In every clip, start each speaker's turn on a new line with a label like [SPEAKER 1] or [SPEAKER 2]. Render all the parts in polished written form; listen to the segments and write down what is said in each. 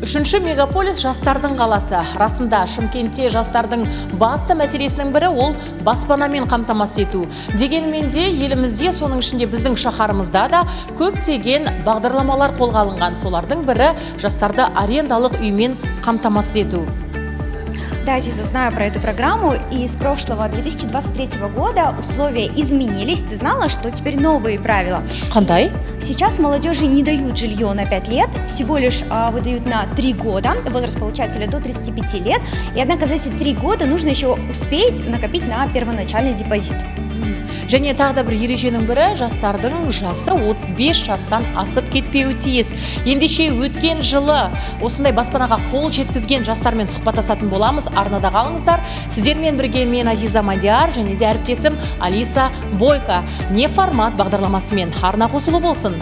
[SPEAKER 1] Үшінші мегаполис — жастардың қаласы. Расында, Шымкентте жастардың басты мәселесінің бірі — ол баспанамен қамтамасыз ету. Дегенмен де елімізде, соның ішінде біздің шаһарымызда да көптеген бағдарламалар қолға алынған. Солардың бірі — жастарды арендалық үймен қамтамасыз ету.
[SPEAKER 2] Да, Азиза, знаю про эту программу. И с прошлого 2023 года условия изменились. Ты знала, что теперь новые правила?
[SPEAKER 1] Қандай?
[SPEAKER 2] Сейчас молодежи не дают жилье на 5 лет, всего лишь выдают на 3 года, возраст получателя до 35 лет. И однако за эти 3 года нужно еще успеть накопить на первоначальный депозит.
[SPEAKER 1] Және тағы да бір ереженің бірі: жастардың жасы 35 жастан асып кетпеуі тиіс. Ендеше, өткен жылы осындай баспанаға қол жеткізген жастармен сұхбаттасатын боламыз. Арнада қалыңыздар. Сіздермен бірге мен, Азиза Мадияр, және де әріптесім Алиса Бойко. «Неформат» бағдарламасымен арна қосулы болсын.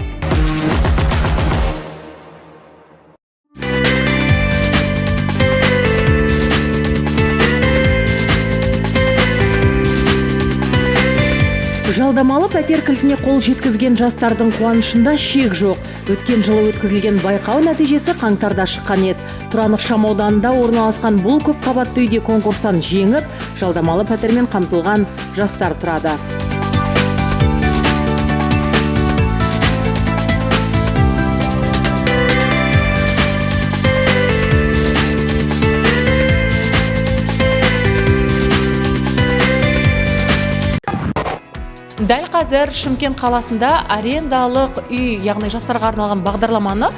[SPEAKER 1] Жалдамалы пәтер кілтіне қол жеткізген жастардың қуанышында шек жоқ. Өткен жылы өткізілген байқау нәтижесі қаңтарда шыққан еді. Тұран ықшам ауданында орналасқан бұл көпқабатты үйде конкурстан жеңіп, жалдамалы пәтермен қамтылған жастар тұрады. Дәл қазір Шымкент қаласында арендалық үй, яғни жастарға арналған бағдарламаны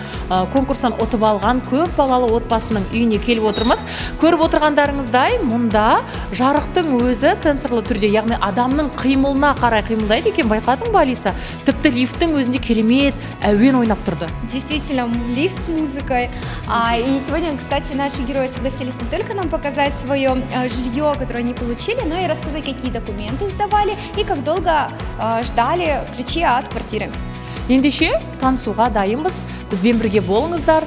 [SPEAKER 1] конкурстан ұтып алған көп балалы отбасының үйіне келіп отырмыз. Көріп отырғандарыңыздай, мұнда жарықтың өзі сенсорлы түрде, яғни адамның қимылына қарай қимылдайды екен. Байқадың ба, Алиса? Тіпті лифттің өзінде керемет әуен ойнап тұрды.
[SPEAKER 2] Действительно, лифт с музыкой. И сегодня, кстати, наши герои согласились не только нам показать свое жилье, которое они получили, но и рассказать, какие документы сдавали и как долго ждали ключи от квартиры.
[SPEAKER 1] Ендеше, танысуға дайынбыз. Бізбен бірге болыңыздар.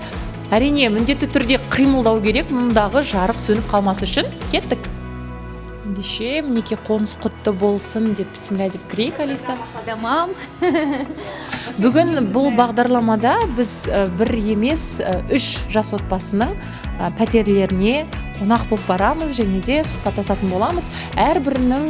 [SPEAKER 1] Әрине, міндетті түрде қимылдау керек мұндағы жарық сөніп қалмас үшін. Кеттік ендеше. Мінекей, қоныс құтты болсын деп, бісміллә деп кірейік, Алиса.
[SPEAKER 2] По домам.
[SPEAKER 1] Бүгін бұл бағдарламада біз бір емес, үш жас отбасының пәтерлеріне қонақ болып барамыз және де сұхбаттасатын боламыз. Әрбірінің,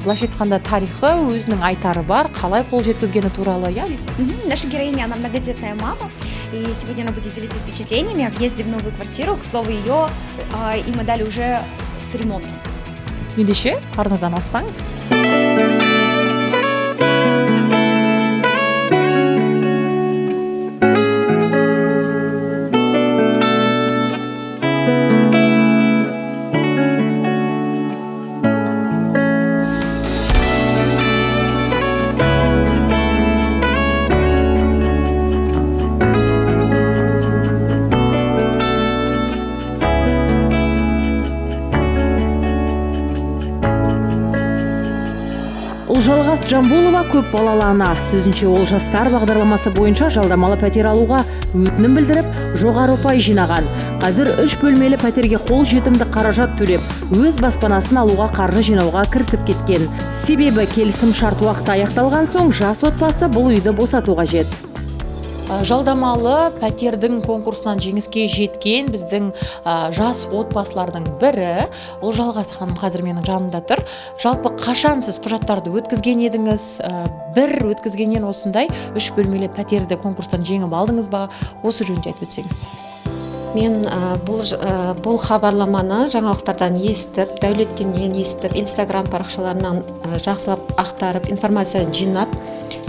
[SPEAKER 1] былайша айтқанда, тарихы, өзінің айтары бар, қалай қол жеткізгені туралы, иә, Алиса?
[SPEAKER 2] Наша героиня, она многодетная мама, и сегодня она будет делиться впечатлениями о въезде в новую квартиру. К слову, ее им отдали уже с ремонтом.
[SPEAKER 1] Ендеше, арнадан ауыспаңыз. Ұлжалғас Жамбулова — көп балалы ана. Сөзінше, ол «Жастар» бағдарламасы бойынша жалдамалы пәтер алуға өтінім білдіріп, жоғары ұпай жинаған. Қазір үш бөлмелі пәтерге қол жетімді қаражат төлеп, өз баспанасын алуға қаржы жинауға кірісіп кеткен. Себебі келісім шарт уақыты аяқталған соң жас отбасы бұл үйді босату қажет. Жалдамалы пәтердің конкурсынан жеңіске жеткен біздің жас отбасылардың бірі Ұлжалғас ханым қазір менің жанымда тұр. Жалпы, қашан сіз құжаттарды өткізген едіңіз? Бір өткізгеннен осындай үш бөлмелі пәтерді конкурстан жеңіп алдыңыз ба? Осы жөнінде айтып өтсеңіз.
[SPEAKER 3] Мен бұл хабарламаны жаңалықтардан естіп, Дәулеттеннен естіп, Инстаграм парақшаларынан жақсылап ақтарып, информация жинап,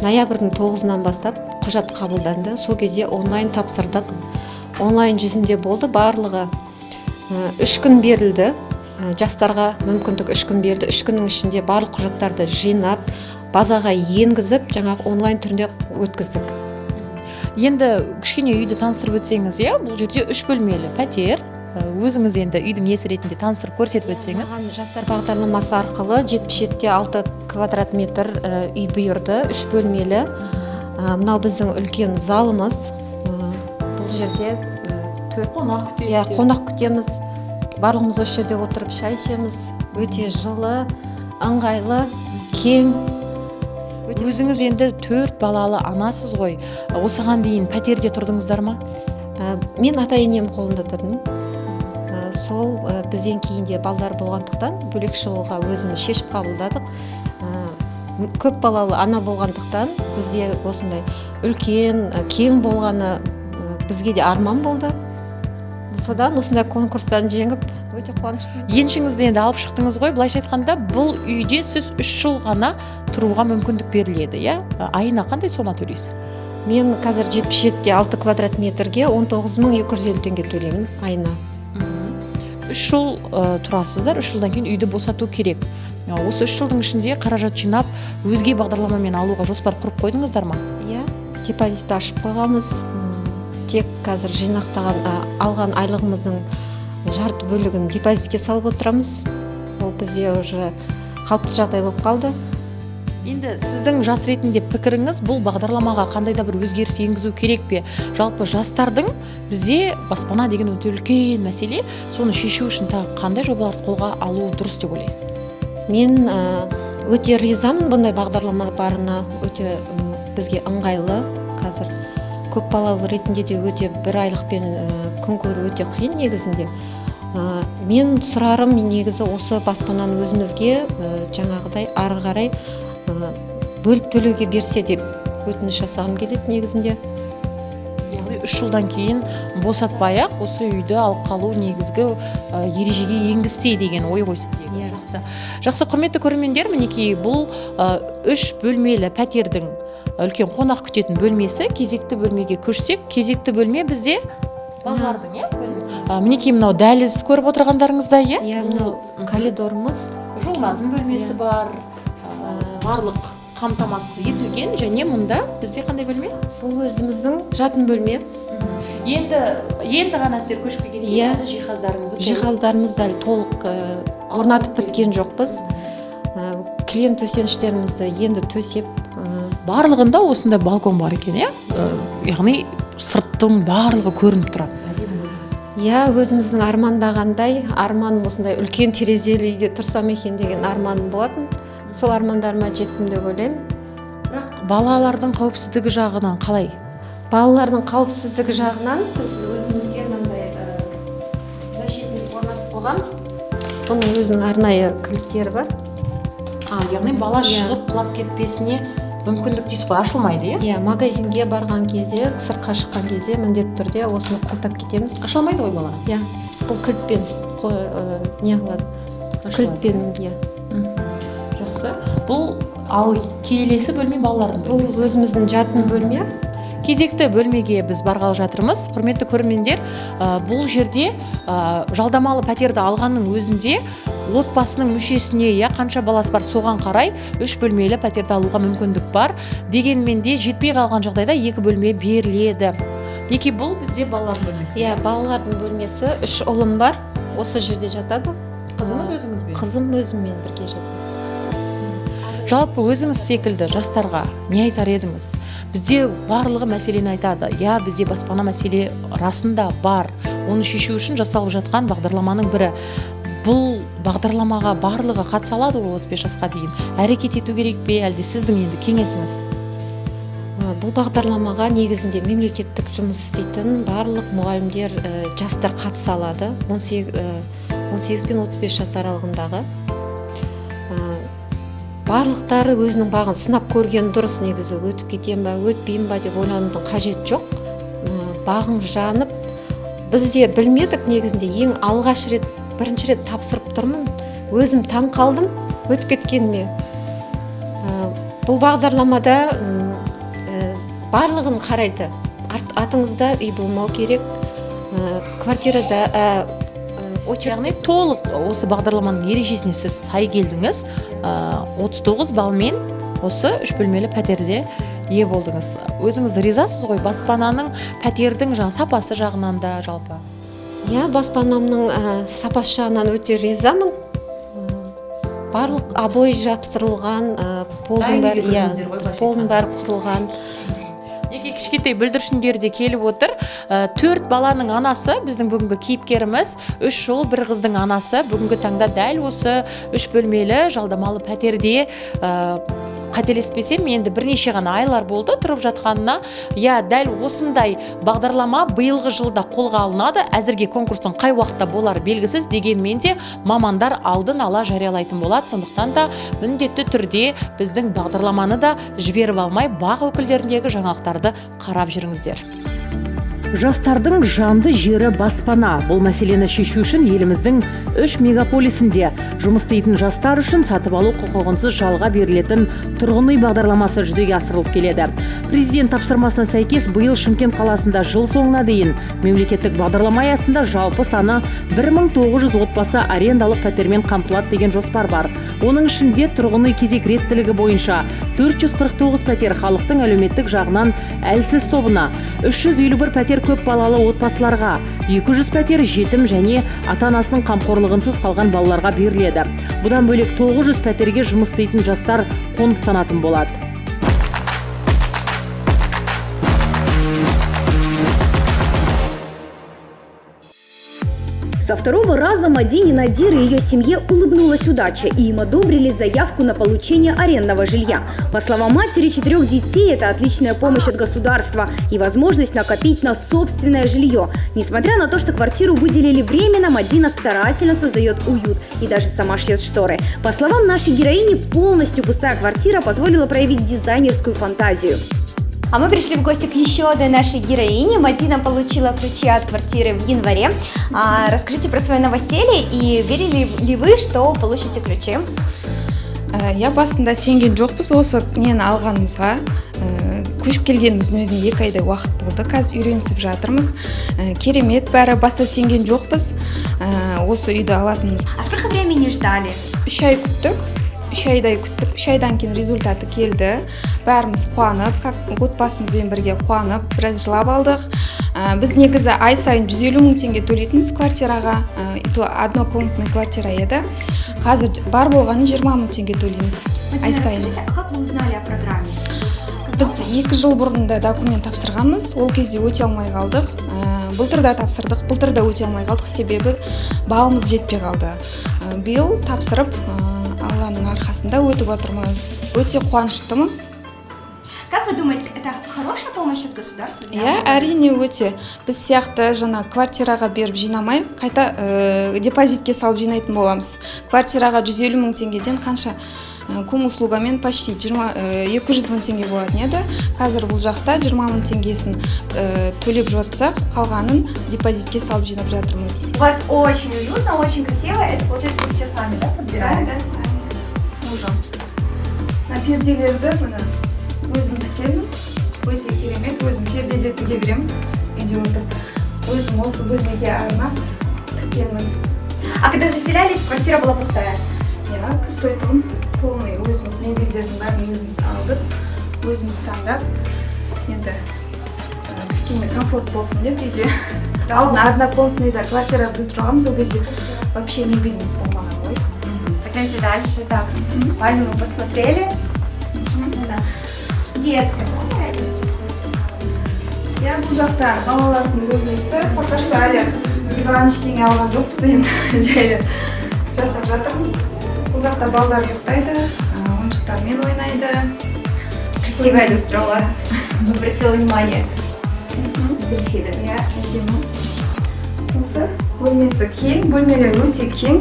[SPEAKER 3] ноябрьдің 9-ынан бастап құжат қабылданды. Сол кезде онлайн тапсырдық. Онлайн жүзінде болды барлығы. 3 күн берілді. Жастарға мүмкіндік 3 күн берілді. 3 күннің ішінде барлық құжаттарды жинап, базаға енгізіп, жаңағы онлайн түрінде өткіздік.
[SPEAKER 1] Енді кішкене үйді таныстырып өтсеңіз, иә. Бұл жерде үш бөлмелі пәтер. Өзіңіз енді үйдің иесі ретінде таныстырып, көрсетіп өтсеңіз.
[SPEAKER 3] Маған «Жастар» бағдарламасы арқылы 77,6 квадрат метр үй бұйырды, үш бөлмелі. Мынау біздің үлкен залымыз. Бұл жерде төрт
[SPEAKER 1] Қонақ күтесіздер.
[SPEAKER 3] Иә, қонақ күтеміз. Барлығымыз осы жерде отырып шай ішеміз. Өте жылы, ыңғайлы, кең.
[SPEAKER 1] Өзіңіз енді төрт балалы анасыз ғой. Осыған дейін пәтерде тұрдыңыздар ма?
[SPEAKER 3] Мен ата енем қолында тұрдым. Сол бізден кейін де балдар болғандықтан, бөлек шығуға өзіміз шешіп қабылдадық. Көп балалы ана болғандықтан, бізде осындай үлкен, кең болғаны бізге де арман болды. Содан осындай конкурстан жеңіп, өте қуаныштымыз.
[SPEAKER 1] Еншіңізді енді алып шықтыңыз ғой. Былайша айтқанда, бұл үйде сіз 3 жыл ғана тұруға мүмкіндік беріледі, иә? Айына қандай сома төлейсіз?
[SPEAKER 3] Мен қазір 77,6 квадрат метрге 19 250 теңге төлеймін айына.
[SPEAKER 1] 3 жыл тұрасыздар, 3 жылдан кейін үйді босату керек. Осы 3 жылдың ішінде қаражат жинап, өзге бағдарламамен алуға жоспар құрып қойдыңыздар ма?
[SPEAKER 3] Иә, депозит ашып қойғанбыз. Тек қазір жинақтаған, алған айлығымыздың жарты бөлігін депозитке салып отырамыз. Ол бізде уже қалыпты жағдай болып қалды.
[SPEAKER 1] Енді сіздің жас ретінде пікіріңіз: бұл бағдарламаға қандай да бір өзгеріс енгізу керек пе? Жалпы, жастардың бізде баспана деген өте үлкен мәселе. Соны шешу үшін тағы қандай жобаларды қолға алу дұрыс деп ойлайсыз?
[SPEAKER 3] Мен өте ризамын бұндай бағдарлама барына. Өте бізге ыңғайлы. Қазір көп балалы ретінде де өте бір айлықпен күн көру өте қиын негізінде. Мен сұрарым негізі, осы баспананы өзімізге жаңағыдай ары қарай бөліп төлеуге берсе деп өтініш жасағым келеді негізінде.
[SPEAKER 1] Яғни 3 жылдан кейін босатпай ақ осы үйді алып қалу негізгі ережеге енгізсе деген ой ғой сіздегі.
[SPEAKER 3] Иә.
[SPEAKER 1] Жақсы, жақсы. Құрметті көрермендер, мінекей, бұл үш бөлмелі пәтердің үлкен қонақ күтетін бөлмесі. Кезекті бөлмеге көшсек, кезекті бөлме бізде балалардың, иә, бөлмесі. Мінекей, мынау дәліз, көріп отырғандарыңыздай, иә?
[SPEAKER 3] Иә, мынау коридорымыз.
[SPEAKER 1] Жуынатын бөлмесі
[SPEAKER 3] Иә.
[SPEAKER 1] бар, барлық қамтамасыз етілген. Және мұнда бізде қандай бөлме?
[SPEAKER 3] Бұл өзіміздің жатын бөлме.
[SPEAKER 1] Енді ғана сіздер көшіп келгеннен кейін
[SPEAKER 3] Иә.
[SPEAKER 1] әлі жиһаздарыңызды толық-
[SPEAKER 3] Жиһаздарымызды әлі толық орнатып біткен жоқпыз. Кілем төсеніштерімізді енді төсеп
[SPEAKER 1] Барлығында осындай балкон бар екен, иә? Яғни сырттың барлығы көрініп тұрады.
[SPEAKER 3] Иә, өзіміздің армандағандай арманым осындай үлкен терезелі үйде тұрсам екен деген арманым болатын. Сол армандарыма жеттім деп ойлаймын.
[SPEAKER 1] Бірақ балалардың қауіпсіздігі жағынан қалай?
[SPEAKER 3] Балалардың қауіпсіздігі жағынан біз өзімізге мынандай защитник орнатып қойғанбыз. Бұның өзінің арнайы кілттері бар.
[SPEAKER 1] А, яғни бала
[SPEAKER 3] Иә.
[SPEAKER 1] шығып құлап кетпесіне мүмкіндік дейсіз ғой, ашылмайды, иә?
[SPEAKER 3] Иә, магазинге барған кезде, сыртқа шыққан кезде міндетті түрде осыны құлыптап кетеміз.
[SPEAKER 1] Аша алмайды ғой бала?
[SPEAKER 3] Иә, бұл кілтпен не қылады, кілтпен, иә.
[SPEAKER 1] Жақсы. Бұл, ал келесі бөлме балалардың
[SPEAKER 3] Бұл
[SPEAKER 1] бөлмесі.
[SPEAKER 3] өзіміздің жатын бөлме.
[SPEAKER 1] Кезекті бөлмеге біз барғалы жатырмыз. Құрметті көрермендер, бұл жерде жалдамалы пәтерді алғанның өзінде отбасының мүшесіне, иә, қанша баласы бар, соған қарай үш бөлмелі пәтерді алуға мүмкіндік бар. Дегенмен де жетпей қалған жағдайда екі бөлме беріледі. Мінекей, бұл бізде балалар бөлмесі.
[SPEAKER 3] Иә, балалардың бөлмесі. Үш ұлым бар, осы жерде жатады.
[SPEAKER 1] Қызыңыз өзіңізбен?
[SPEAKER 3] Қызым өзіммен бірге жатады.
[SPEAKER 1] Жалпы, өзіңіз секілді жастарға не айтар едіңіз? Бізде барлығы мәселені айтады, иә, бізде баспана мәселе расында бар. Оны шешу үшін жасалып жатқан бағдарламаның бірі. Бұл бағдарламаға барлығы қатыса алады ғой, 35 жасқа дейін. Әрекет ету керек пе, әлде сіздің енді кеңесіңіз?
[SPEAKER 3] Бұл бағдарламаға негізінде мемлекеттік жұмыс істейтін барлық мұғалімдер, жастар қатыса алады. 18, 18 пен 35 жас аралығындағы. Барлықтары өзінің бағын сынап көрген дұрыс негізі. Өтіп кетем ба, өтпеймін ба деп ойланудың қажеті жоқ. Бағың жанып, біз де білмедік негізінде. Ең алғаш рет, бірінші рет тапсырып тұрмын, өзім таң қалдым өтіп кеткеніме. Бұл бағдарламада барлығын қарайды. Атыңызда үй болмау керек, квартирада очередь.
[SPEAKER 1] Яғни толық осы бағдарламаның ережесіне сіз сай келдіңіз, 39 баллмен осы үш бөлмелі пәтерде ие болдыңыз. Өзіңіз ризасыз ғой баспананың, пәтердің жаңа сапасы жағынан да жалпы?
[SPEAKER 3] Иә, баспанамның сапасы жағынан өте ризамын. Барлық обой жапсырылған, полдың
[SPEAKER 1] Дайын
[SPEAKER 3] бәрі,
[SPEAKER 1] үйге
[SPEAKER 3] иә,
[SPEAKER 1] кірдіңіздер ғой, былайша.
[SPEAKER 3] Полдың бәрі құрылған.
[SPEAKER 1] Мінекей, кішкентай бүлдіршіндер де келіп отыр. Төрт баланың анасы біздің бүгінгі кейіпкеріміз, үш ұл, бір қыздың анасы, бүгінгі таңда дәл осы үш бөлмелі жалдамалы пәтерде. Қателеспесем, енді бірнеше ғана айлар болды тұрып жатқанына. Иә, дәл осындай бағдарлама биылғы жылда қолға алынады. Әзірге конкурстың қай уақытта болары белгісіз, дегенмен де мамандар алдын ала жариялайтын болады. Сондықтан да міндетті түрде біздің бағдарламаны да жіберіп алмай, БАҚ өкілдеріндегі жаңалықтарды қарап жүріңіздер. Жастардың жанды жері – баспана. Бұл мәселені шешу үшін еліміздің үш мегаполисінде жұмыс істейтін жастар үшін сатып алу құқығынсыз жалға берілетін тұрғын үй бағдарламасы жүзеге асырылып келеді. Президент тапсырмасына сәйкес, биыл Шымкент қаласында жыл соңына дейін мемлекеттік бағдарлама аясында жалпы саны 1900 отбасы арендалық пәтермен қамтылады деген жоспар бар. Оның ішінде тұрғын үй кезек реттілігі бойынша 449 пәтер халықтың әлеуметтік жағынан әлсіз тобына, 351 пәтер көп балалы отбасыларға, 200 пәтер жетім және ата анасының қамқорлығынсыз қалған балаларға беріледі. Бұдан бөлек, 900 пәтерге жұмыс істейтін жастар қоныстанатын болады.
[SPEAKER 2] Со второго раза Мадине Надир и ее семье улыбнулась удача, и им одобрили заявку на получение арендного жилья. По словам матери четырех детей, это отличная помощь от государства и возможность накопить на собственное жилье. Несмотря на то, что квартиру выделили временно, Мадина старательно создает уют и даже сама шьет шторы. По словам нашей героини, полностью пустая квартира позволила проявить дизайнерскую фантазию. А мы пришли в гости к еще одной нашей героине. Мадина получила ключи от квартиры в январе. Расскажите про свое новоселье и верили ли вы, что получите ключи?
[SPEAKER 4] Иә, басында сенген жоқпыз осы нені алғанымызға. Көшіп келгеніміздің өзіне 2 айдай уақыт болды, қазір үйренісіп жатырмыз. Керемет бәрі. Баста сенген жоқпыз осы үйді алатынымыз.
[SPEAKER 2] А сколько времени ждали?
[SPEAKER 4] 3 ай күттік, 3 айдай күттік. 3 айдан кейін результаты келді. Бәріміз қуанып, как отбасымызбен бірге қуанып, біраз жылап алдық. Біз негізі ай сайын 150 мың теңге төлейтінбіз квартираға, и то однокомнатный квартира еді. Қазір бар болғаны 20 мың теңге төлейміз ай
[SPEAKER 2] Мадина,
[SPEAKER 4] сайын.
[SPEAKER 2] Расскажите, а как вы узнали о программе?
[SPEAKER 4] Біз 2 жыл бұрын да документ тапсырғанбыз, ол кезде өте алмай қалдық. Былтыр да тапсырдық, былтыр да өте алмай қалдық, себебі балымыз жетпей қалды. Биыл тапсырып, Алланың арқасында өтіп отырмыз, өте қуаныштымыз.
[SPEAKER 2] Как вы думаете, это хорошая помощь от государства для
[SPEAKER 4] Иә, әрине, өте. Біз сияқты жаңа квартираға беріп жинамай, қайта депозитке салып жинайтын боламыз. Квартираға 150 мың теңгеден қанша комуслугамен почти 20, 200 мың теңге болатын еді. Қазір бұл жақта 20 мың теңгесін төлеп жатсақ, қалғанын депозитке салып жинап жатырмыз.
[SPEAKER 2] У вас очень уютно, очень красиво. Это, получается, вы все сами, да, подбирали?
[SPEAKER 4] Да, сами с мужем. Мына перделерді, міне, өзім тікемін. Өте керемет. Өзім перде де тіге беремін үйде отырып. Өзім осы бөлмеге арнап тіккенмін.
[SPEAKER 2] А когда заселялись, квартира была пустая?
[SPEAKER 4] Иә, пустой тұғын полный. Өзіміз мебельдердің бәрін өзіміз алдық, өзіміз таңдап. Енді кішкене комфорт болсын деп үйде. Алдын однокомнатныйда квартирада тұрғанбыз, ол кезде вообще мебеліміз болмаған ғой.
[SPEAKER 2] Пойдемте дальше. Так, спальню мы посмотрели. У нас детская, да?
[SPEAKER 4] Иә, бұл жақта балалардың бөлмесі. Пока что әлі диван, ештеңе алған жоқпыз, енді жайлап жасап жатырмыз. Бұл жақта балдар ұйықтайды, ойыншықтармен ойнайды.
[SPEAKER 2] Красивая люстра у вас. Обратила внимание. Дельфины.
[SPEAKER 4] Иә, әдемі. Осы бөлмесі кең, бөлмелер өте кең.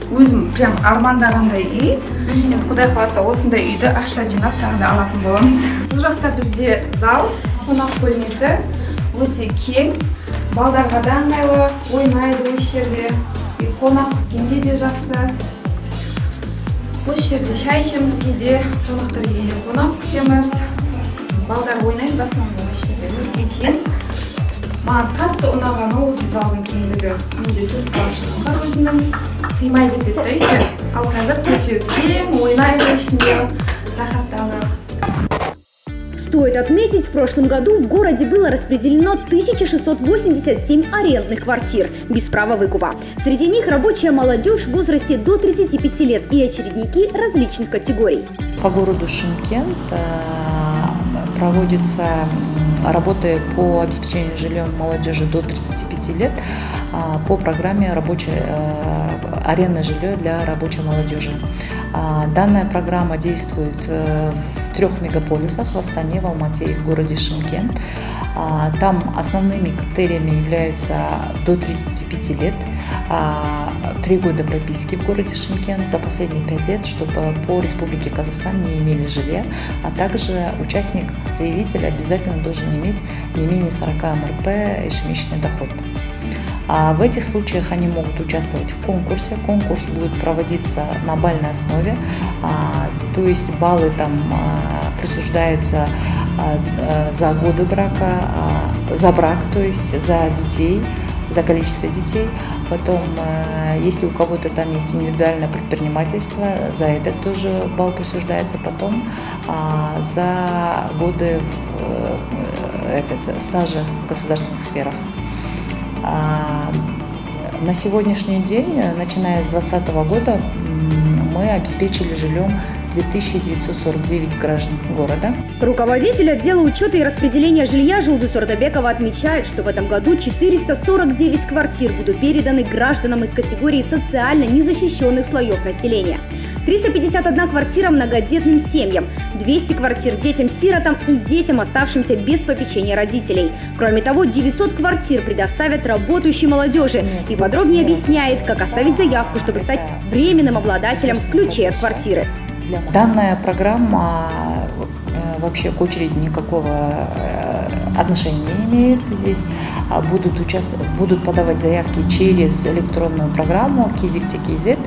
[SPEAKER 4] Өзім прям армандағандай үй. Енді құдай қаласа, осындай үйді ақша жинап тағы да алатын боламыз. Бұл жақта бізде зал, қонақ бөлмесі, өте кең. Балдарға да ыңғайлы, ойнайды осы жерде. И қонақ күткенге де жақсы. Осы жерде шай ішеміз кейде, қонақтар келгенде қонақ күтеміз. Балдар ойнайды в основном осы жерде. Өте кең. Маған қатты ұнағаны осы залдың кеңдігі. Менде төрт бала шағам бар өзімнің, сыймай кетеді да үйге. Ал қазір төртеуі тең ойнайды ішінде рахаттанып.
[SPEAKER 2] Стоит отметить, в прошлом году в городе было распределено 1687 арендных квартир без права выкупа. Среди них рабочая молодежь в возрасте до 35 лет и очередники различных категорий.
[SPEAKER 5] По городу Шымкент проводятся работы по обеспечению жильем молодежи до 35 лет по программе рабочая, арендное жилье для рабочей молодежи. Данная программа действует в трех мегаполисах: в Астане, в Алмате и в городе Шымкент. Там основными критериями являются до 35 лет, 3 года прописки в городе Шымкент, за последние 5 лет чтобы по Республике Казахстан не имели жилья, а также участник, заявитель обязательно должен иметь не менее 40 МРП ежемесячный доход. В этих случаях они могут участвовать в конкурсе. Конкурс будет проводиться на бальной основе, то есть баллы там присуждаются за годы брака, за брак, то есть за детей, за количество детей. Потом, если у кого-то там есть индивидуальное предпринимательство, за это тоже балл присуждается. Потом за годы стажа в государственных сферах. На сегодняшний день, начиная с 2020 года, мы обеспечили жильем 2949 граждан города.
[SPEAKER 6] Руководитель отдела учета и распределения жилья Жулдыз Ордабекова отмечает, что в этом году 449 квартир будут переданы гражданам из категории социально незащищенных слоев населения. 351 квартира многодетным семьям, 200 квартир детям-сиротам и детям, оставшимся без попечения родителей. Кроме того, 900 квартир предоставят работающей молодежи. И подробнее объясняет, как оставить заявку, чтобы стать временным обладателем ключей от квартиры.
[SPEAKER 5] Данная программа вообще к очереди никакого отношения не имеет. Здесь будут подавать заявки через электронную программу Кезекте KZ,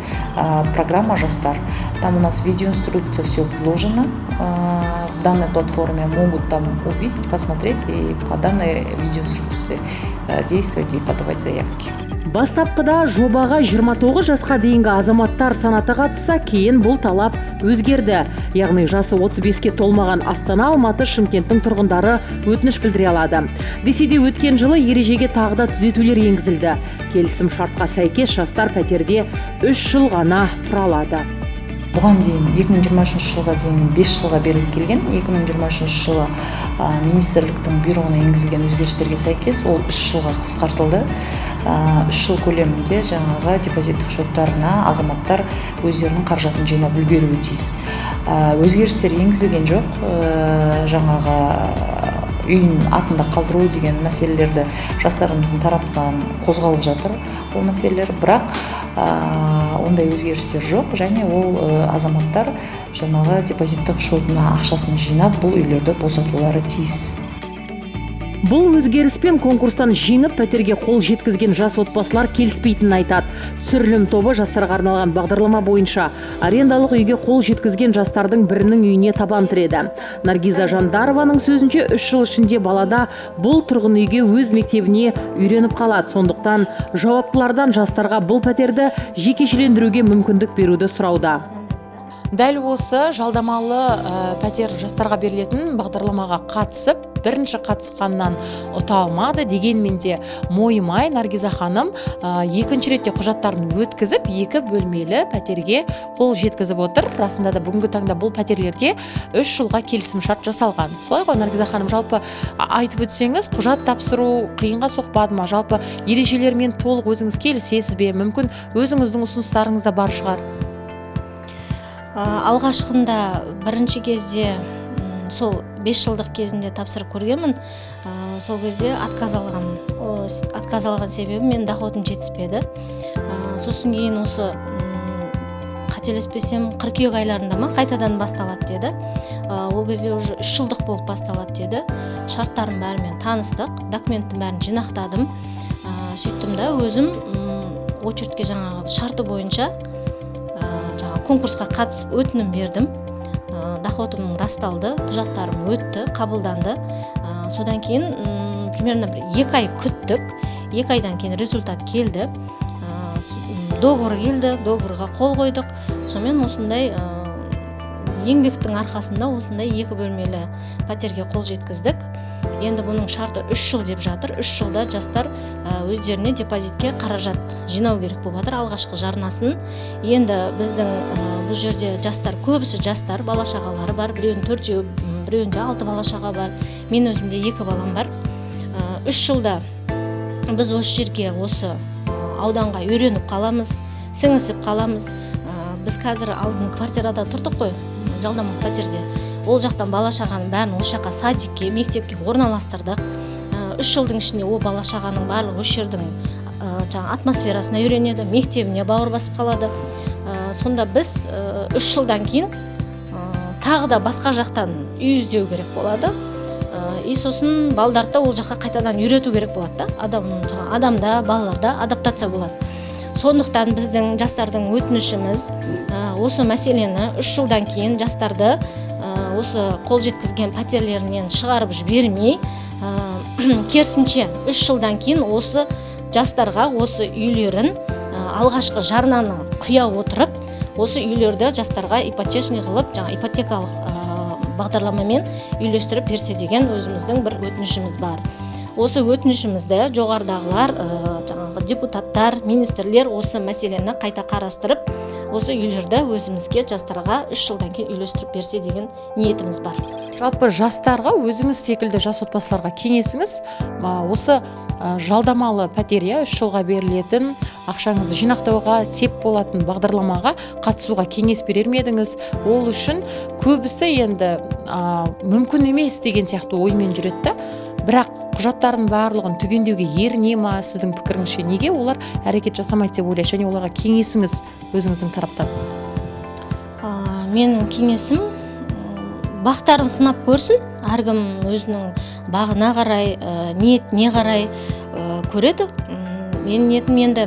[SPEAKER 5] программа Жастар. Там у нас видеоинструкция, все вложено в данной платформе. Могут там увидеть, посмотреть и по данной видеоинструкции действовать и подавать заявки.
[SPEAKER 1] Бастапқыда жобаға 29 жасқа дейінгі азаматтар санаты қатысса, кейін бұл талап өзгерді. Яғни жасы 35-ке толмаған Астана, Алматы, Шымкенттің тұрғындары өтініш білдіре алады. Десе де, өткен жылы ережеге тағы да түзетулер енгізілді. Келісім шартқа сәйкес, жастар пәтерде 3 жыл ғана тұра алады.
[SPEAKER 5] Бұған дейін, 2023 жылға дейін 5 жылға беріліп келген. 2023 жылы министрліктің бұйрығына енгізілген өзгерістерге сәйкес ол 3 жылға қысқартылды. 3 жыл көлемінде жаңағы депозиттік шоттарына азаматтар өздерінің қаражатын жинап үлгеруі тиіс. Өзгерістер енгізілген жоқ. Жаңағы үйін атында қалдыру деген мәселелерді жастарымыздың тарапынан қозғалып жатыр ол мәселелер, бірақ ондай өзгерістер жоқ және ол азаматтар жаңағы депозиттік шотына ақшасын жинап, бұл үйлерді босатулары тиіс.
[SPEAKER 1] Бұл өзгеріспен конкурстан жеңіп, пәтерге қол жеткізген жас отбасылар келіспейтінін айтады. Түсірілім тобы жастарға арналған бағдарлама бойынша арендалық үйге қол жеткізген жастардың бірінің үйіне табан тіреді. Наргиза Жандарованың сөзінше, 3 жыл ішінде балада бұл тұрғын үйге, өз мектебіне үйреніп қалады. Сондықтан жауаптылардан жастарға бұл пәтерді жекешелендіруге мүмкіндік беруді сұрауда. Дәл осы жалдамалы пәтер жастарға берілетін бағдарламаға қатысып, бірінші қатысқаннан ұта алмады. Дегенмен де мойымай Наргиза ханым екінші ретте құжаттарын өткізіп, екі бөлмелі пәтерге қол жеткізіп отыр. Расында да, бүгінгі таңда бұл пәтерлерге 3 жылға келісімшарт жасалған. Солай ғой, Наргиза ханым? Жалпы айтып өтсеңіз, құжат тапсыру қиынға соқпады ма? Жалпы ережелермен толық өзіңіз келісесіз бе? Мүмкін, өзіңіздің ұсыныстарыңыз да бар шығар.
[SPEAKER 7] Алғашқында бірінші кезде сол 5 жылдық кезінде тапсырып көргенмін. Сол кезде отказ алғанмын. Отказ алған себебім, менің доходым жетіспеді. Сосын кейін осы қателеспесем, қыркүйек айларында ма, қайтадан басталады деді. Ол кезде уже 3 жылдық болып басталады деді. Шарттардың бәрімен таныстық, документтің бәрін жинақтадым. Сөйттім да, өзім очередьке жаңағы шарты бойынша жаңағы конкурсқа қатысып, өтінім бердім. Доходым расталды, құжаттарым өтті, қабылданды. Содан кейін примерно бір 2 ай күттік. 2 айдан кейін результат келді. Договор келді, договорға қол қойдық. Сонымен осындай еңбектің арқасында осындай екі бөлмелі пәтерге қол жеткіздік. Енді бұның шарты 3 жыл деп жатыр. 3 жылда жастар өздеріне депозитке қаражат жинау керек болып жатыр, алғашқы жарнасын. Енді біздің бұл жерде жастар, көбісі жастар, бала шағалары бар. Біреуінің төртеу, біреуінде алты бала шаға бар. Мен өзімде екі балам бар. 3 жылда біз осы жерге, осы ауданға үйреніп қаламыз. Сіңісіп қаламыз. Біз қазір алдын квартирада тұрдық қой, жалдамалы пәтерде. Ол жақтан бала шағаның бәрін осы жаққа, садикке, мектепке орналастырдық. 3 жылдың ішінде ол бала шағаның барлығы осы жердің жаңағы атмосферасына үйренеді, мектебіне бауыр басып қалады. Сонда біз 3 жылдан кейін тағы да басқа жақтан үй іздеу керек болады. И сосын балдарды да ол жаққа қайтадан үйрету керек болады да. Адам, жаңағы адамда, балаларда адаптация болады. Сондықтан біздің жастардың өтінішіміз осы мәселені 3 жылдан кейін жастарды осы қол жеткізген пәтерлерінен шығарып жібермей, керісінше 3 жылдан кейін осы жастарға осы үйлерін алғашқы жарнаны құя отырып, осы үйлерді жастарға ипотечный қылып, жаңа ипотекалық бағдарламамен үйлестіріп берсе деген өзіміздің бір өтінішіміз бар. Осы өтінішімізді жоғарыдағылар, жаңағы депутаттар, министрлер осы мәселені қайта қарастырып, осы үйлерді өзімізге, жастарға 3 жылдан кейін үйлестіріп берсе деген ниетіміз бар.
[SPEAKER 1] Жалпы жастарға, өзіңіз секілді жас отбасыларға кеңесіңіз, осы жалдамалы пәтер, иә, 3 жылға берілетін, ақшаңызды жинақтауға сеп болатын бағдарламаға қатысуға кеңес берер ме едіңіз? Ол үшін көбісі енді мүмкін емес деген сияқты оймен жүреді да, бірақ құжаттардың барлығын түгендеуге еріне ма? Сіздің пікіріңізше, неге олар әрекет жасамайды деп ойлайсыз және оларға кеңесіңіз өзіңіздің тараптан?
[SPEAKER 7] Менің кеңесім, бақтарын сынап көрсін. Әркім өзінің бағына қарай, ниетіне қарай көреді. Менің ниетім енді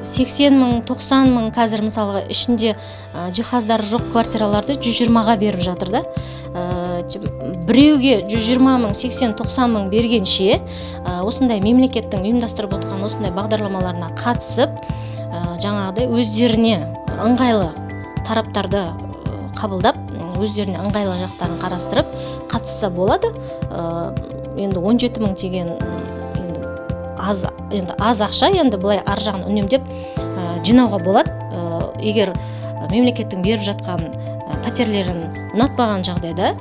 [SPEAKER 7] 80 мың, 90 мың. Қазір мысалға ішінде жиһаздары жоқ квартираларды 120-ға беріп жатыр да. Біреуге 120 мың, 80-90 мың бергенше, осындай мемлекеттің ұйымдастырып отқан осындай бағдарламаларына қатысып, жаңағыдай өздеріне ыңғайлы тараптарды қабылдап, өздеріне ыңғайлы жақтарын қарастырып қатысса болады. Енді 17 мың деген енді аз, енді аз ақша. Енді былай ар жағын үнемдеп жинауға болады. Егер мемлекеттің беріп жатқан пәтерлерін ұнатпаған жағдайда,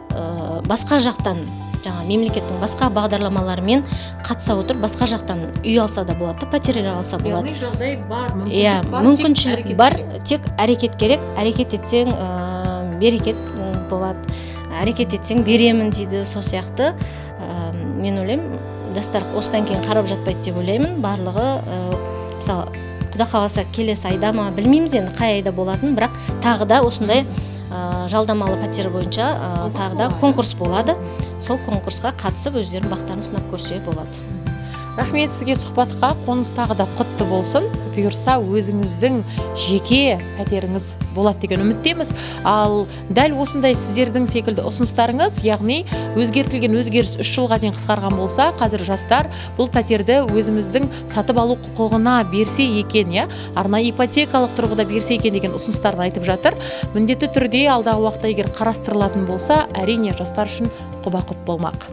[SPEAKER 7] басқа жақтан, жаңа мемлекеттің басқа бағдарламаларымен қатыса отырып, басқа жақтан үй алса да болады да, пәтерлер алса болады.
[SPEAKER 1] Яғни жағдай бар.
[SPEAKER 7] Иә, мүмкіншілік бар, тек әрекет керек. Әрекет етсең, берекет болады, әрекет етсең, беремін дейді. Сол сияқты мен ойлаймын, жастар осыдан кейін қарап жатпайды деп ойлаймын барлығы. Мысалы, құда қаласа, келесі айда ма, білмейміз енді қай айда болатынын, бірақ тағы да осындай жалдамалы пәтер бойынша тағы да конкурс болады. Сол конкурсқа қатысып, өздерінің бақтарын сынап көрсе болады.
[SPEAKER 1] Рахмет сізге сұхбатқа. Қоныс тағы да құтты болсын! Бұйырса, өзіңіздің жеке пәтеріңіз болады деген үміттеміз. Ал дәл осындай сіздердің секілді ұсыныстарыңыз, яғни өзгертілген өзгеріс 3 жылға дейін қысқарған болса, қазір жастар бұл пәтерді өзіміздің сатып алу құқығына берсе екен, иә, арнайы ипотекалық тұрғыда берсе екен деген ұсыныстарын айтып жатыр. Міндетті түрде алдағы уақытта егер қарастырылатын болса, әрине, жастар үшін құба құп болмақ.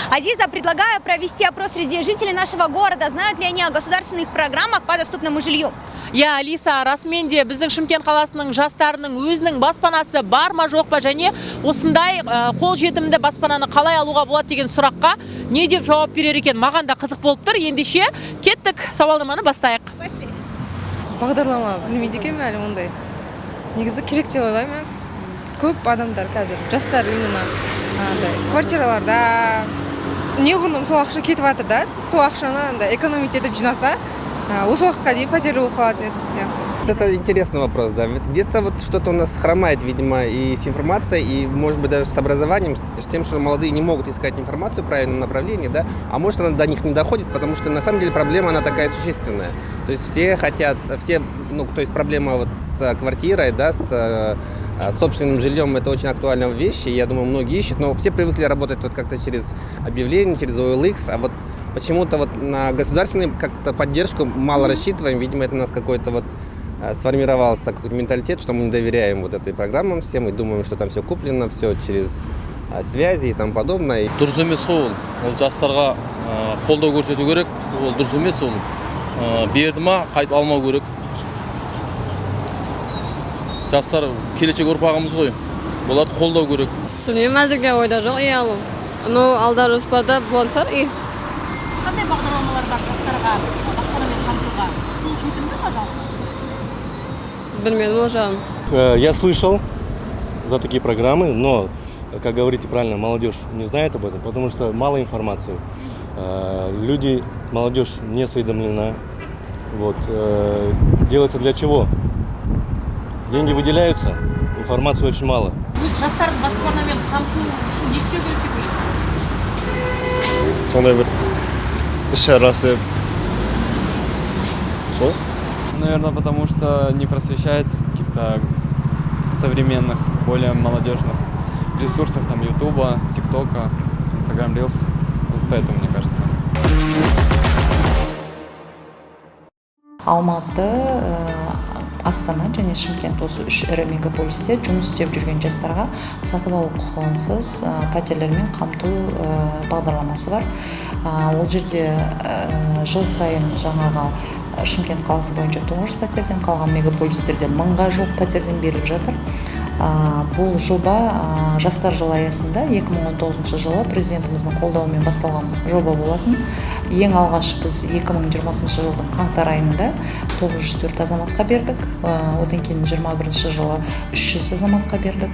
[SPEAKER 2] Азиза, предлагаю провести опрос среди жителей нашего города. Знают ли они о государственных программах по доступному жилью?
[SPEAKER 1] Иә, Алиса, расымен де біздің Шымкент қаласының жастарының өзінің баспанасы бар ма, жоқ па және осындай қолжетімді баспананы қалай алуға болады деген сұраққа не деп жауап берер екен, маған да қызық болып тұр. Ендеше кеттік, сауалнаманы бастайық.
[SPEAKER 2] Пошли.
[SPEAKER 4] Бағдарлама білмейді екенмін әлі ондай. Негізі керек деп ойлаймын. Көп адамдар қазір, жастар именно андай квартираларда неғұрлым сол ақша кетіп жатыр да, сол ақшаны андай экономить етіп жинаса, осы уақытқа дейін пәтерлі болып қалатын еді сияқты.
[SPEAKER 8] Вот это интересный вопрос, да. Ведь где-то вот что-то у нас хромает, видимо, и с информацией, и, может быть, даже с образованием, с тем, что молодые не могут искать информацию в правильном направлении, да, а может, она до них не доходит, потому что на самом деле проблема, она такая существенная. То есть все хотят, все, ну, то есть проблема вот с квартирой, да, с собственным жильем, это очень актуальная вещь, и я думаю, многие ищут, но все привыкли работать вот как-то через объявления, через OLX, а вот почему-то вот на государственную как-то поддержку мало рассчитываем, видимо, это у нас какой-то вот сформировался какой-то менталитет, что мы не доверяем вот этой программам всем и думаем, что там все куплено, все через связи и тому подобное.
[SPEAKER 9] Дұрыс емес қой ол. Ол жастарға қолдау көрсету керек. Ол дұрыс емес ол. Берді ма, қайтып алмау керек. Жастар келешек ұрпағымыз ғой, оларды қолдау керек.
[SPEAKER 10] Білмеймін, әзірге ойда жоқ үй алу. Но алда жоспарда болатын шығар үй.
[SPEAKER 1] Қандай бағдарламалар бар? Жастарға баспанамен қамтуға қол жетімді ма жалпы?
[SPEAKER 10] Білмедім ол жағын.
[SPEAKER 11] Я слышал за такие программы, но, как говорите правильно, молодежь не знает об этом, потому что мало информации. Люди, молодежь не осведомлена. Вот. Делается для чего? Деньги выделяются, информации очень мало.
[SPEAKER 1] Өз жастарды баспанамен қамту үшін не істеу керек деп ойлайсыз?
[SPEAKER 12] Сондай бір іс шарасы сол.
[SPEAKER 13] Наверное, потому что не просвещается в каких-то современных, более молодежных ресурсах, там, Ютуба, ТикТока, Инстаграм Рилс. Вот поэтому, мне кажется.
[SPEAKER 5] Алматы, Астана және Шымкент, осы үш ірі мегаполисте жұмыс істеп жүрген жастарға сатып алу құқығынсыз пәтерлермен қамту бағдарламасы бар. Ол жерде жыл сайын жаңағы Шымкент қаласы бойынша 900 пәтерден, қалған мегаполистерде 1000-ға жуық пәтерден беріліп жатыр. Бұл жоба Жастар жылы аясында 2019 жылы президентіміздің қолдауымен басталған жоба болатын. Ең алғаш біз 2020 жылдың қаңтар айында 904 азаматқа бердік. Одан кейін 21 жылы 300 азаматқа бердік,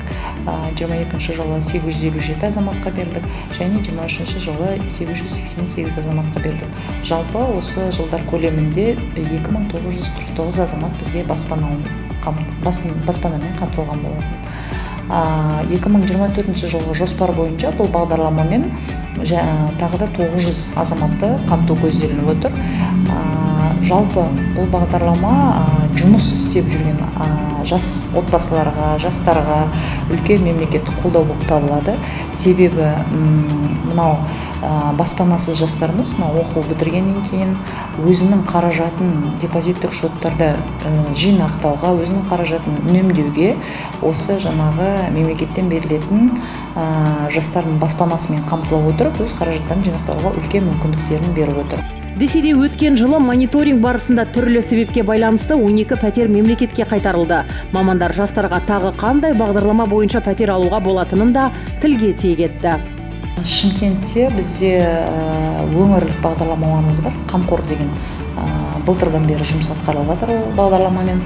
[SPEAKER 5] 22 жылы 857 азаматқа бердік және 23 жылы 888 азаматқа бердік. Жалпы осы жылдар көлемінде 2949 азамат бізге баспанамен қамтылған болатын. 2024 жылғы жоспар бойынша бұл бағдарламамен тағы да 900 азаматты қамту көзделініп отыр. Жалпы бұл бағдарлама жұмыс істеп жүрген жас отбасыларға, жастарға үлкен мемлекеттік қолдау болып табылады. Себебі мынау баспанасыз жастарымыз мынау оқу бітіргеннен кейін өзінің қаражатын депозиттік шоттарда жинақтауға, өзінің қаражатын үнемдеуге осы жаңағы мемлекеттен берілетін жастардың баспанасымен қамтыла отырып, өз қаражаттарын жинақтауға үлкен мүмкіндіктерін беріп отыр.
[SPEAKER 1] Десе де, өткен жылы мониторинг барысында түрлі себепке байланысты 12 пәтер мемлекетке қайтарылды. Мамандар жастарға тағы қандай бағдарлама бойынша пәтер алуға болатынын да тілге тиек етті.
[SPEAKER 5] Шымкентте бізде өңірлік бағдарламаларымыз бар. Қамқор деген былтырдан бері жұмыс атқарылып жатыр ол бағдарламамен.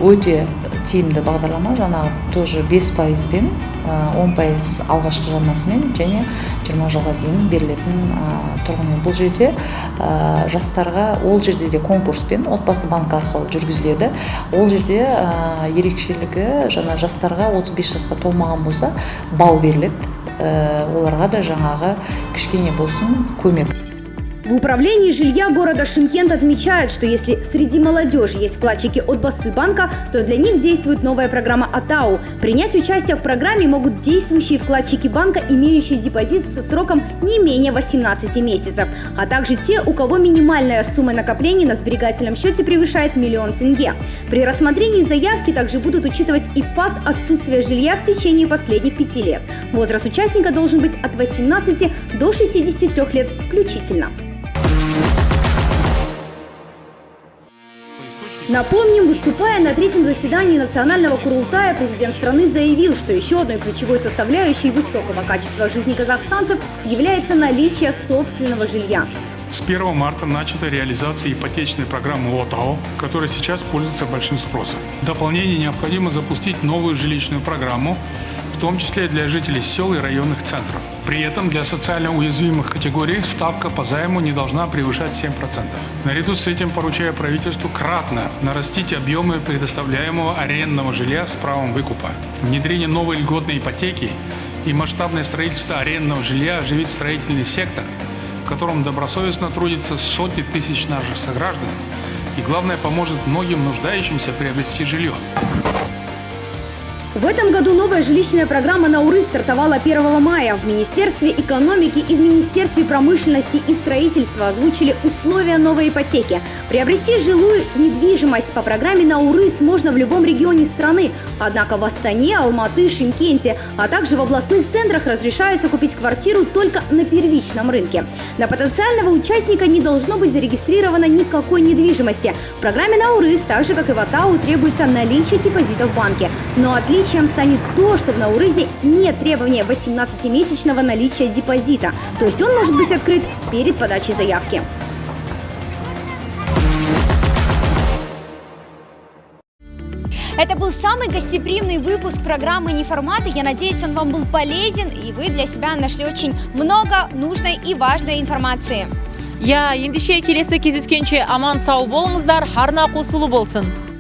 [SPEAKER 5] Өте тиімді бағдарлама, жаңағы тоже 5%-бен, 10% алғашқы жарнасымен және 20 жылға дейін берілетін тұрғын үй. Бұл жерде жастарға, ол жерде де конкурспен Отбасы банк арқылы жүргізіледі. Ол жерде ерекшелігі, жаңа жастарға 35 жасқа толмаған болса балл беріледі. Оларға да жаңағы кішкене болсын көмек.
[SPEAKER 6] В управлении жилья города Шымкент отмечают, что если среди молодежи есть вкладчики Отбасы банка, то для них действует новая программа «Отау». Принять участие в программе могут действующие вкладчики банка, имеющие депозит со сроком не менее 18 месяцев, а также те, у кого минимальная сумма накоплений на сберегательном счете превышает 1 000 000 тенге. При рассмотрении заявки также будут учитывать и факт отсутствия жилья в течение последних 5 лет. Возраст участника должен быть от 18 до 63 лет включительно. Напомним, выступая на третьем заседании Национального курултая, президент страны заявил, что еще одной ключевой составляющей высокого качества жизни казахстанцев является наличие собственного жилья.
[SPEAKER 14] С 1 марта начата реализация ипотечной программы «Отау», которая сейчас пользуется большим спросом. В дополнение необходимо запустить новую жилищную программу, в том числе для жителей сел и районных центров. При этом для социально уязвимых категорий ставка по займу не должна превышать 7%. Наряду с этим поручаю правительству кратно нарастить объемы предоставляемого арендного жилья с правом выкупа. Внедрение новой льготной ипотеки и масштабное строительство арендного жилья оживит строительный сектор, в котором добросовестно трудятся сотни тысяч наших сограждан, и, главное, поможет многим нуждающимся приобрести жилье.
[SPEAKER 6] В этом году новая жилищная программа «Наурыз» стартовала 1 мая. В Министерстве экономики и в Министерстве промышленности и строительства озвучили условия новой ипотеки. Приобрести жилую недвижимость по программе «Наурыз» можно в любом регионе страны. Однако в Астане, Алматы, Шымкенте, а также в областных центрах разрешается купить квартиру только на первичном рынке. На потенциального участника не должно быть зарегистрировано никакой недвижимости. В программе «Наурыз», так же как и в «Отау», требуется наличие депозита в банке. Но отличием станет то, что в «Наурызе» нет требования 18-месячного наличия депозита. То есть он может быть открыт перед подачей заявки.
[SPEAKER 2] Это был самый гостеприимный выпуск программы «Неформаты». Я надеюсь, он вам был полезен, и вы для себя нашли очень много нужной и важной информации.
[SPEAKER 1] Иә, ендеше келесі кездескенше аман сау болыңыздар, арна қосулы болсын.